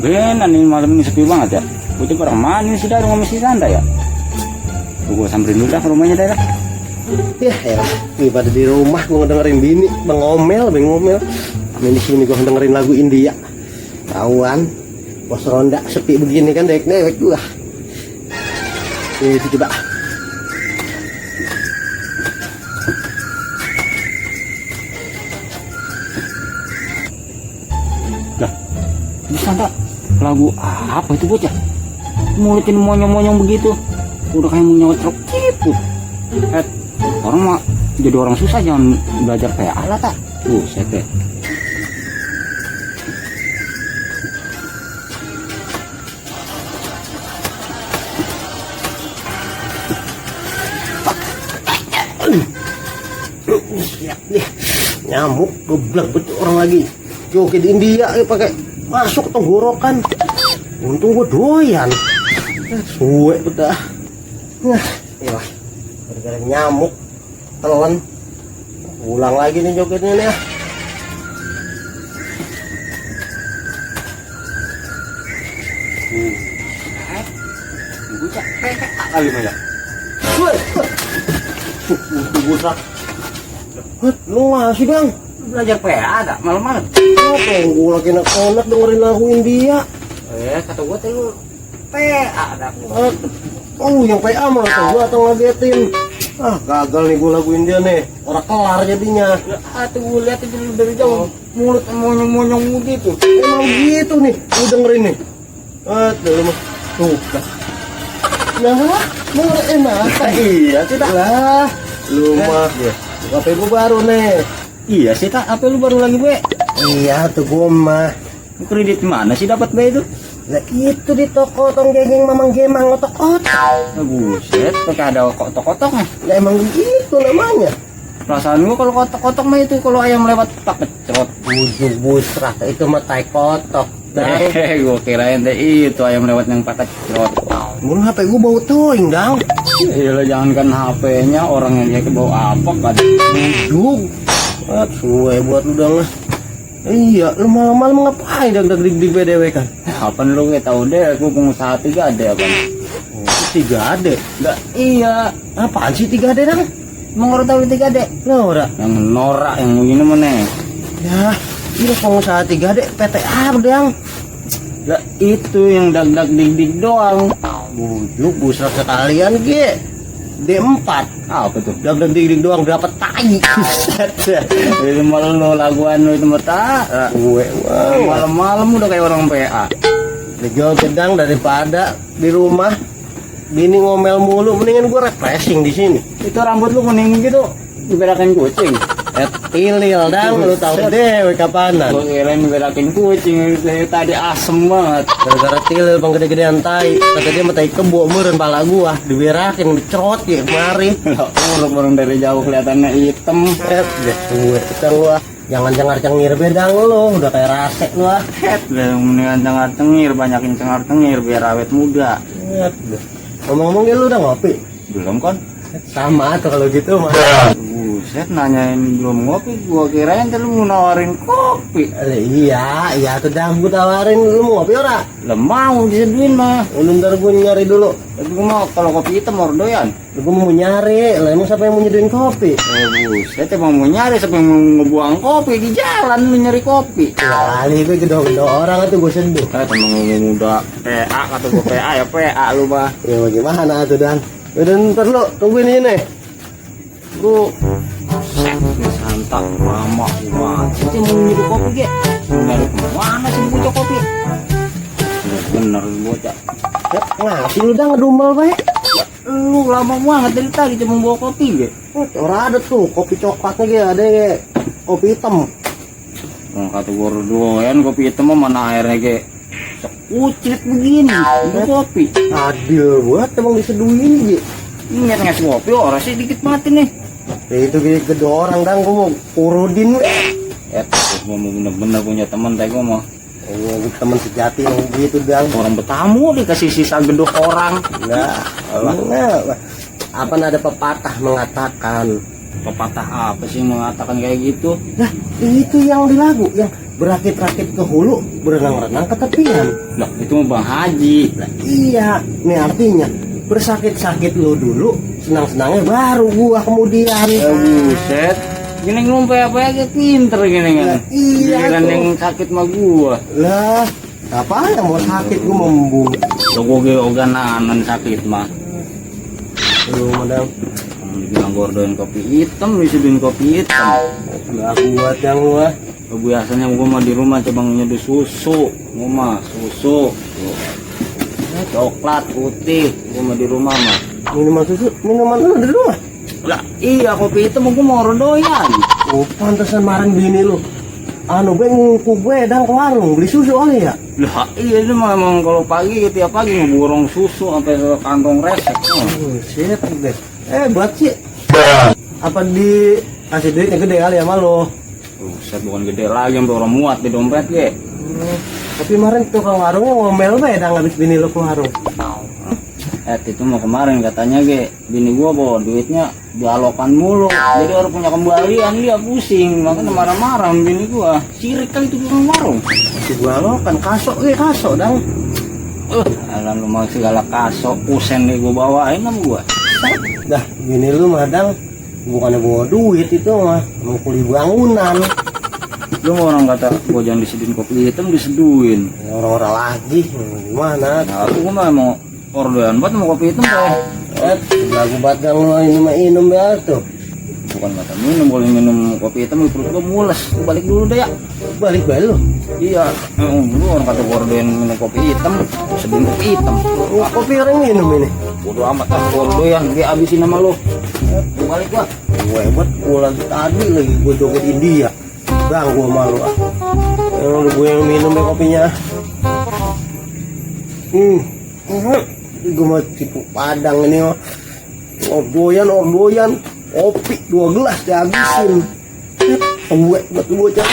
tumbenan nih malam ini sepi banget ya. Bocah barang mana ini sudah rumah si Randa ya? Gue samperin dulu dah ke rumahnya dah. Ya, daripada di rumah gue ngedengerin bini bengomel. Main di sini gue ngedengerin lagu India. Kawan, pos ronda sepi begini kan dewek gua. Itu coba. Lah, bisa enggak? Lagu apa itu bocah? Mulutnya monyong-monyong begitu. Udah kayak mau nyocok gitu. Orang mah jadi orang susah jangan belajar kayak alat tak. Buset deh. Siap nih. Nyamuk geblek betul orang lagi. Joget India pakai masuk ke tenggorokan. Untung gue doyan. Suwe udah. Nah, iya. Gara-gara nyamuk telan. Ulang lagi nih jogetnya nih ya. Bocah kayak kali banyak. Busak. Lu masih bang? Belajar PA ada malam-malam. Apa yang gue lagi enak dengerin lagu India? Kata gue tuh lu PA ada. Oh yang PA malah tuh gue atau ngagetin. Gagal nih gue lagu India nih. Orang kelar jadinya. Tuh gue lihat itu dari jauh mulut monyong-monyong gitu. Emang gitu nih, lu dengerin nih. Tuh. Nah, mau enak. Iya tidak Lah, lu mah. HP gue baru nih. Iya sih tak, apa lu baru lagi be? Iya tuh gue mah. Kredit mana sih dapat be itu? Lah itu di toko tong geng mamang gemang otok-otok. Buset, pakai ada kotok-kotoknya. Ya emang gitu namanya. Perasaan gua kalau kotok-kotok mah itu kalau ayam lewat tak kecrot. Bujuk busrak itu mah tai kotok. Gua kirain deh itu ayam lewat yang pakai kecrot. Mun HP gue bau toing dong. Iya jangankan HP-nya orang yang dia kebawa apa kan? Bujuk. Suwe buat lu dong lah. Iya, lu malam-malam ngapain dig BDW kan? Apaan lu nggak tahu deh, aku pengusaha 3D apa? 3D? Enggak, iya. Apaan sih 3D dong? Emang orang tahu 3D? Nora. Yang norak yang begini mana? Ya, ini pengusaha 3D PT apa dong? Lah itu yang dag dig doang. Bujuk busrak sekalian ge. D4 Apa tuh? dag dig doang dapat tai. Itu malam lo laguan lo itu mata. Gue Malam-malam udah kayak orang PA. Dijual gedang daripada di rumah bini ngomel mulu, mendingan gue refreshing di sini. Itu rambut lu kuning gitu diberakin kucing. Tilil dang, lu tahu deh kapanan. Gua kirain diberakin kucing dari tadi asem banget. Gara-gara tilil bang gede-gedean tai, kata dia mah tai kebo meureun pala gua, diberakin dicerot ya kemari. Orang dari jauh kelihatannya hitam. Deh gue ketang gua. Jangan cengar-cengir bedang lu, udah kayak rasek lu ah. Mendingan cengar-cengir, banyakin cengar-cengir biar awet muda. Ngomong-ngomong lu udah ngopi? Belum kan? Sama tuh kalau gitu mah. Buset nanyain belum ngopi, gua kirain lu mau nawarin kopi. Iya tuh dah gua tawarin, lu mau ngopi ora? Lah mau diseduin mah. Lu ntar gua nyari dulu. Tapi gua mau kalau kopi hitam mau doyan. Gua mau nyari, lah emang siapa yang mau nyeduin kopi? Buset emang mau nyari siapa yang mau ngebuang kopi di jalan lu nyari kopi. Kali gue gedor-gedor orang itu gue seduh. Temen muda PA kata gua PA ya PA lu mah. Ya bagaimana tuh dan? Udah ntar lu tungguin ini. Lu santap mama gua. Itu mau nyari kopi ge. Nyari kemana sih bocah kopi? Bener bocah. Ngasih lu dah ngedumel bae. Lu lama banget dari tadi cuma bawa kopi ge. Orang ada tuh kopi coklatnya ge, ada ge. Kopi hitam. Kata gua doyan kopi hitam mah mana airnya ge. Kucrit begini, itu kopi. Adil buat emang diseduhin ge. Ini ngasih kopi orang sih dikit mati nih. Ya itu gedor orang dang gua mau urudin. Gua mau bener-bener punya teman tadi gua mau. Oh, teman sejati yang gitu dang. Orang bertamu dikasih sisa gedor orang. Enggak. Apa ada pepatah mengatakan? Pepatah apa sih mengatakan kayak gitu? Nah, itu yang di lagu yang berakit-rakit ke hulu, berenang-renang ke tepian. Lah itu mah Bang Haji. Lah iya, ini artinya bersakit-sakit lu dulu, senang-senangnya baru gua kemudian. Buset. Gini ngompe apa ya pinter gini kan. Lah, iya Giliran tuh. yang sakit mah gua. Lah, apa yang mau sakit gua membung. Lo gua ge oganan sakit mah. Lu madam, Bilang gordoin kopi hitam, disuduhin kopi hitam. nggak kuat yang lu ah. Biasanya gua mah di rumah coba nyeduh susu, gua mah susu. Tuh. Coklat putih, gua mah di rumah mah. Minuman susu, minuman lu di rumah. Lah iya kopi hitam gua mau rodoyan. Oh, pantesan marang bini lu. Anu gue nguku gue dan ke warung beli susu oleh ya. Lah iya itu mah emang kalau pagi tiap pagi ngeborong susu sampai ke kantong resek. Oh, shit deh. Buat sih. Apa di kasih duitnya gede kali ya malu. Buset bukan gede lagi sampai orang muat di dompet ge. Tapi kemarin tukang warungnya ngomel be dah ngabis bini lu ke warung. Itu mau kemarin katanya ge bini gua bawa duitnya dialokan mulu. Jadi orang punya kembalian dia pusing, makanya marah-marah sama bini gua. Sirik kali itu tukang warung. Si gua lo kan kasok dang. Alam lu mau segala kasok pusen nih gua bawain sama gua. Dah bini lu madang bukannya bawa duit itu mah mau kuli bangunan. Lu mau orang kata gua jangan diseduhin kopi hitam diseduhin. Ya, orang-orang lagi gimana? Nah, aku mah mau orderan buat mau kopi hitam teh. Lagu batang lu ini mah minum ya tuh. Bukan kata minum, boleh minum kopi hitam perut gua mules. Gua balik dulu deh ya. Balik lu. Iya, lu orang kata gua orderan minum kopi hitam, seduhin kopi hitam. Kopi orang minum ini. Bodo amat ah, gua orderan dia habisin sama lu. Gua balik gua. Gue buat gue lagi tadi lagi gue joget India. Bang gue malu ah. Yang gue yang minum deh kopinya. Gue mau tipu padang ini oh. Ordoyan kopi 2 gelas dihabisin. Gue buat bocah.